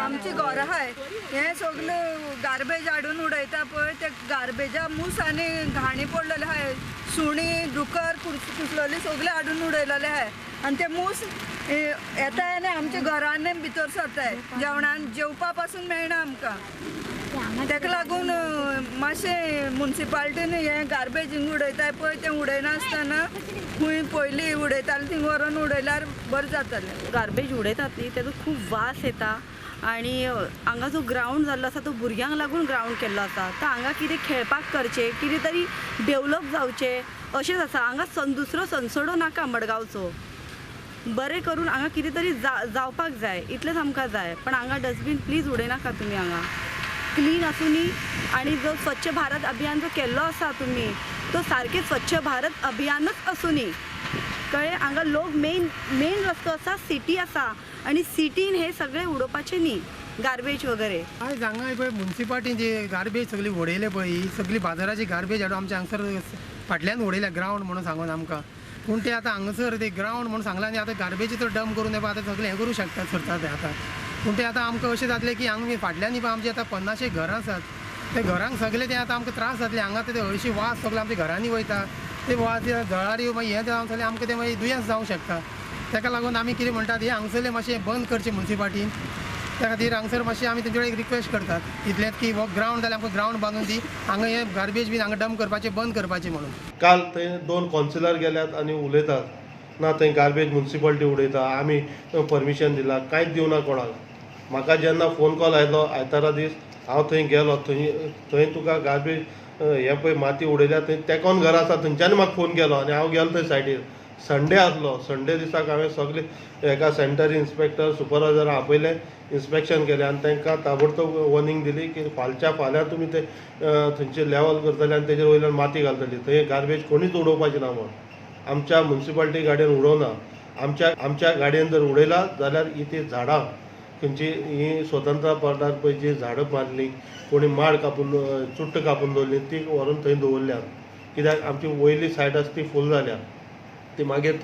आमची घरां आहाय, हें सगळें गार्बेज हाडून उडयता पळय, ते गार्बेजा मूस आनी घाणी पडलेले आहाय, सुणी दुकर कुसलेली सगळे हाडून उडयलेले आहाय. आनी ते मूस येताय आनी आमच्या घरान भितर सरताय, जेवणान जेवपा पासून मेळना आमकां. ताका लागून मातशें मुन्सिपाल्टीन हें गार्बेज हिंग उडयताय पळय, तें उडयनासतना खंय पयलीं उडयताले थिंग व्हरोन उडयल्यार बरें जातलें. गार्बेज उडयतात न्ही, तेजो खूब वास येता आनी हांगा जो ग्रावंड जाल्लो आसा तो भुरग्यांक लागून ग्रावंड केल्लो आसा. तर हांगा कितें खेळपाक करचें, कितें तरी डेवलप जावचें अशेंच आसा. हांगा दुसरो सनसडो नाका मडगांवचो, बरें करून हांगा कितें तरी जावपाक जाय, इतलेंच आमकां जाय. पण हांगा डस्टबीन प्लीज उडयनाका तुमी, हांगा क्लीन आसूनी. आनी जो स्वच्छ भारत अभियान जो केल्लो आसा तुमी, तो सारकें स्वच्छ भारत अभियानच आसूनी, कळ्ळें. हांगा लोक मेन मेन रस्तो आसा, सिटी आसा आनी सिटीन हे सगळें उडोवपाचें न्ही गार्बेज वगैरे. आयज हांगा पळय मुन्सिपाल्टीन जी गार्बेज सगळी उडयले पळय, ही सगळी बाजाराची गार्बेज हाडून आमच्या हांगसर फाटल्यान उडयल्या ग्रावंड म्हणून सांगून आमकां. पूण ते आतां हांगासर ते ग्रावंड म्हणून सांगलां आनी आतां गार्बेजीचो डंप करून ते आतां सगळें हें करूं शकतात सरता ते आतां. पूण ते आतां आमकां अशें जातलें की हांगा फाटल्यान पळय आमची आतां 50 घरां आसात, ते घरांक सगळे ते आतां आमकां त्रास जातले. हांगा ते हरशीं वास सगळे आमच्या घरांनी वयता, ते वास जळारी मागीर हें जावन सगळें आमकां तें मागीर दुयेंस जावंक शकता. ताका लागून आमी कितें म्हणटात, हें हांगसरलें मातशें बंद करचें मुन्सिपाल्टीन. त्या खातीर हांगसर मातशें आमी तेंचे कडेन एक रिक्वेस्ट करतात इतलेंच की हो ग्रावंड जाल्यार आमकां ग्रावंड बांदून दी, हांगा हें गार्बेज बीन हांगा डंप करपाचें बंद करपाचें म्हणून. काल थंय 2 कौन्सिलर गेल्यात आनी उलयतात ना थंय गार्बेज मुन्सिपाल्टी उडयता, आमी परमिशन दिलां, कांयच दिवना कोणाक. म्हाका जेन्ना फोन कॉल आयलो आयतारा दीस, हांव थंय गेलो, थंय थंय तुका गार्बेज हें पळय माती उडयल्या, थंय तेकोन घर आसा, थंयच्यान म्हाका फोन केलो आनी हांव गेलो थंय सायडीर. संडे आसलो, संडे दिसाक हांवें सगळे एका सॅनिटरी इन्स्पेक्टर सुपरवायजर आपयले, इन्स्पेक्शन केलें आनी तांकां ताबडतोब वॉर्निंग दिली की फालच्या फाल्यां तुमी ते थंयचे लेवल करतले आनी तेजेर वयल्यान माती घालतली, थंय गार्बेज कोणीच उडोवपाची ना म्हूण. आमच्या मुन्सिपाल्टी गाडयेन उडोवना, आमच्या आमच्या गाडयेन जर उडयला जाल्यार ही ती झाडां खंयची ही स्वतंत्र पदार पळय जी झाडां मारली, कोणी माड कापून चुट्ट कापून दवरली, ती व्हरून थंय दवरल्या. कित्याक आमची वयली सायड आसा ती फूल जाल्या, ती मागीर